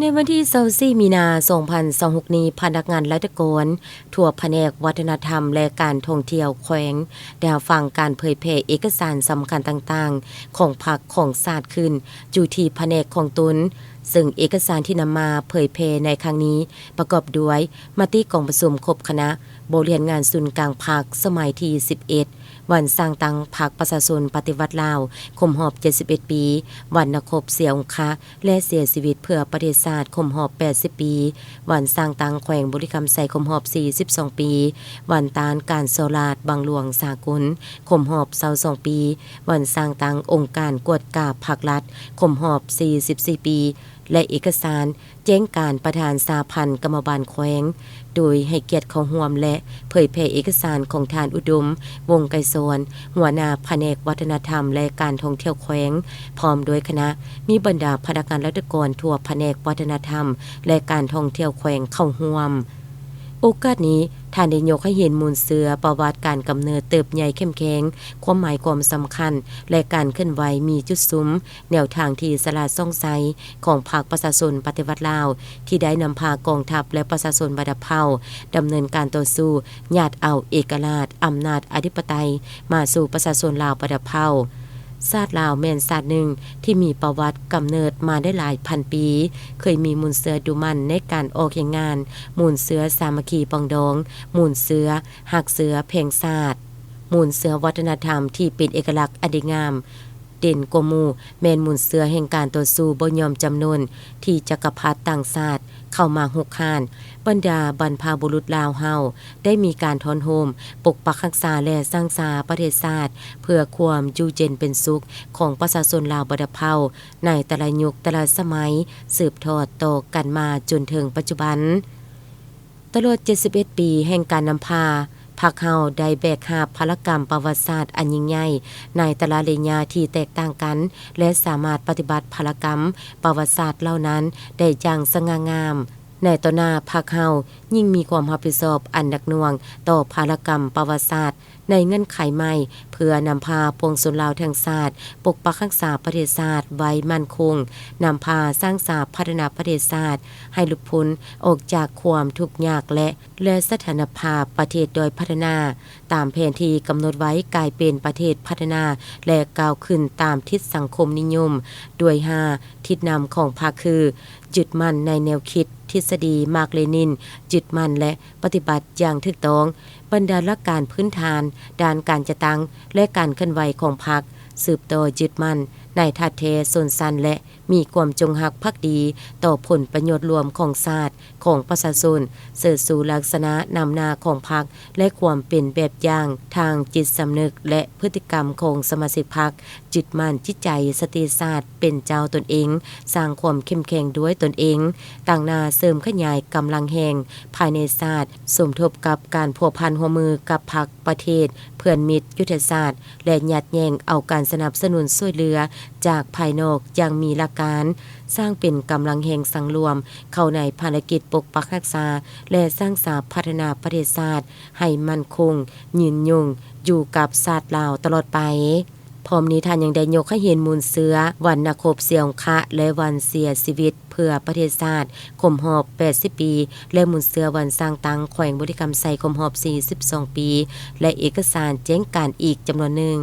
ໃນວັນທີຊາວສີ່ມີນາສອງພັນຊາວຫົກນີ້, ພະນັກງານລັດຖະກອນທົ່ວພະແນກວັດທະນະທຳ ແລະ ການທ່ອງທ່ຽວແຂວງ ໄດ້ຮັບຟັງການເຜີຍແຜ່ເອກະສານສຳຄັນຕ່າງໆຂອງພັກຂອງຊາດຂຶ້ນຢູ່ທີ່ພະແນກຂອງຕົນ, ເຊິ່ງເອກະສານທີ່ນຳມາເຜີຍແຜ່ໃນຄັ້ງນີ້ປະກອບດ້ວຍ ມະຕິກອງປະຊຸມຄົບຄະນະ ບົດຮຽນງານສູນກາງພັກສະໄໝທີສິບເອັດ, ວັນສ້າງຕັ້ງພັກປະຊາຊົນປະຕິວັດລາວຄົບຮອບເຈັດສິບເອັດປີ, ວັນນັກຮົບເສຍອົງຄະ ແລະ ເສຍຊີວິດເພື່ອປະເທດຊາດຄົບຮອບແປດສິບປີ, ວັນສ້າງຕັ້ງແຂວງບໍລິຄຳໄຊຄົບຮອບສີ່ສິບສອງປີ, ວັນຕ້ານການສໍ້ລາດບັງຫຼວງສາກົນຄົບຮອບຊາວສອງປີ, ວັນສ້າງຕັ້ງອົງການກວດກາພັກລັດຄົບຮອບສີ່ສິບສີ່ປີ ແລະ ເອກະສານແຈ້ງການປະທານສະຫະພັນກຳມະບານແຂວງ ໂດຍໃຫ້ກຽດເຂົ້າຮ່ວມ ແລະ ເຜີຍແຜ່ເອກະສານຂອງທ່ານ ອຸດົມ ວົງໄກສອນ, ຫົວໜ້າພະແນກວັດທະນະທຳ ແລະ ການທ່ອງທ່ຽວແຂວງ, ພ້ອມດ້ວຍຄະນະ, ມີບັນດາພະນັກງານລັດຖະກອນທົ່ວພະແນກວັດທະນະທຳ ແລະ ການທ່ອງທ່ຽວແຂວງເຂົ້າຮ່ວມ. ໂອກາດນີ້, ທ່ານໄດ້ຍົກໃຫ້ເຫັນມູນເຊື້ອປະຫວັດການກຳເນີດເຕີບໃຫຍ່ເຂັ້ມແຂງ, ຄວາມໝາຍຄວາມສຳຄັນ ແລະ ການເຄື່ອນໄຫວມີຈຸດສຸມ, ແນວທາງທີ່ສະຫຼາດສ່ອງໃສຂອງພັກປະຊາຊົນປະຕິວັດລາວ ທີ່ໄດ້ນຳພາກອງທັບ ແລະ ປະຊາຊົນບັນດາເຜົ່າ ດຳເນີນການຕໍ່ສູ້ ຍາດເອົາເອກະລາດ, ອຳນາດອະທິປະໄຕ ມາສູ່ປະຊາຊົນລາວບັນດາເຜົ່າ. ຊາດລາວແມ່ນຊາດໜຶ່ງທີ່ມີປະຫວັດກຳເນີດມາໄດ້ຫຼາຍພັນປີ, ເຄີຍມີມູນເຊື້ອດຸໝັ່ນໃນການອອກແຮງງານ, ມູນເຊື້ອສາມັກຄີປອງດອງ, ມູນເຊື້ອຮັກເຊື້ອແພງຊາດ, ມູນເຊື້ອວັດທະນະທຳທີ່ເປັນເອກະລັກອັນດີງາມ ເດັ່ນກວ່າໝູ່ ແມ່ນມູນເຊື້ອແຫ່ງການຕໍ່ສູ້ບໍ່ຍອມຈຳນົນທີ່ຈັກກະພັດຕ່າງຊາດເຂົ້າມາຮຸກຮານ. ບັນດາບັນພະບຸລຸດລາວເຮົາໄດ້ມີການທ້ອນໂຮມ, ປົກປັກຮັກສາ ແລະ ສ້າງສາປະເທດຊາດ ເພື່ອຄວາມຢູ່ເຢັນເປັນສຸກຂອງປະຊາຊົນລາວບັນດາເຜົ່າ ໃນແຕ່ລະຍຸກແຕ່ລະສະໄໝ ສືບທອດຕໍ່ກັນມາຈົນເຖິງປັດຈຸບັນ. ຕະຫຼອດເຈັດສິບເອັດປີແຫ່ງການນຳພາ, ພັກເຮົາໄດ້ແບກຫາບພາລະກຳປະຫວັດສາດອັນຍິ່ງໃຫຍ່ໃນແຕ່ລະໄລຍະທີ່ແຕກຕ່າງກັນ ແລະ ສາມາດປະຕິບັດພາລະກຳປະຫວັດສາດເຫຼົ່ານັ້ນໄດ້ຢ່າງສະຫງ່າງາມ. ໃນຕໍ່ໜ້າ, ພັກເຮົາຍິ່ງມີຄວາມຮັບຜິດຊອບອັນໜັກໜ່ວງຕໍ່ພາລະກຳປະຫວັດສາດ ໃນເງື່ອນໄຂໃໝ່ ເພື່ອນຳພາປວງຊົນລາວທັງຊາດ ປົກປັກຮັກສາປະເທດຊາດໄວ້ໝັ້ນຄົງ, ນຳພາສ້າງສາພັດທະນາປະເທດຊາດໃຫ້ຫຼຸດພົ້ນອອກຈາກຄວາມທຸກຍາກ ແລະ ແລະ ສະຖານະພາບປະເທດດ້ອຍພັດທະນາ ຕາມແຜນທີ່ກຳນົດໄວ້ ກາຍເປັນປະເທດພັດທະນາ ແລະ ກ້າວຂຶ້ນຕາມທິດສັງຄົມນິຍົມ ດ້ວຍຫ້າທິດນຳຂອງພັກຄື ຍຶດໝັ້ນໃນແນວຄິດທິດສະດີມາກເລນິນ, ຍຶດໝັ້ນ ແລະ ປະຕິບັດຢ່າງຖືກຕ້ອງ. ບັນດາຫຼັກການພື້ນຖານດ້ານການຈັດຕັ້ງ ແລະ ການເຄື່ອນໄຫວຂອງພັກ ສືບຕໍ່ຍຶດໝັ້ນໃນທາດແທ້ຊົນຊັ້ນ ແລະ ມີຄວາມຈົງຮັກພັກດີຕໍ່ຜົນປະໂຫຍດລວມຂອງຊາດ, ຂອງປະຊາຊົນ, ເຊີດຊູລັກສະນະນຳໜ້າຂອງພັກ ແລະ ຄວາມເປັນແບບຢ່າງທາງຈິດສຳນຶກ ແລະ ພຶດຕິກຳຂອງສະມາຊິກພັກ, ຍຶດໝັ້ນຈິດໃຈສະຕິຊາດເປັນເຈົ້າຕົນເອງ, ສ້າງຄວາມເຂັ້ມແຂງດ້ວຍຕົນເອງ, ຕັ້ງໜ້າເສີມຂະຫຍາຍກຳລັງແຮງພາຍໃນຊາດ, ສົມທົບກັບການພົວພັນຮ່ວມມືກັບພັກ, ປະເທດ, ເພື່ອນມິດ, ຍຸດທະສາດ ແລະ ຍັດແຍ່ງເອົາການສະໜັບສະໜູນຊ່ວຍເຫຼືອຈາກພາຍນອກຢ່າງມີຫຼັກການ, ສ້າງເປັນກຳລັງແຮງສັງລວມເຂົ້າໃນພາລະກິດປົກປັກຮັກສາ ແລະ ສ້າງສາພັດທະນາປະເທດຊາດໃຫ້ໝັ້ນຄົງ, ຍືນຍົງຢູ່ກັບຊາດລາວຕະຫຼອດໄປ. ພ້ອມນີ້ທ່ານຍັງໄດ້ຍົກໃຫ້ເຫັນມູນເຊື້ອວັນນັກຮົບເສຍອົງຄະ ແລະ ວັນເສຍຊີວິດເພື່ອປະເທດຊາດຄົບຮອບແປດສິບປີ ແລະ ມູນເຊື້ອວັນສ້າງຕັ້ງແຂວງບໍລິຄຳໄຊຄົບຮອບສີ່ສິບສອງປີ ແລະ ເອກະສານແຈ້ງການອີກຈຳນວນໜຶ່ງ.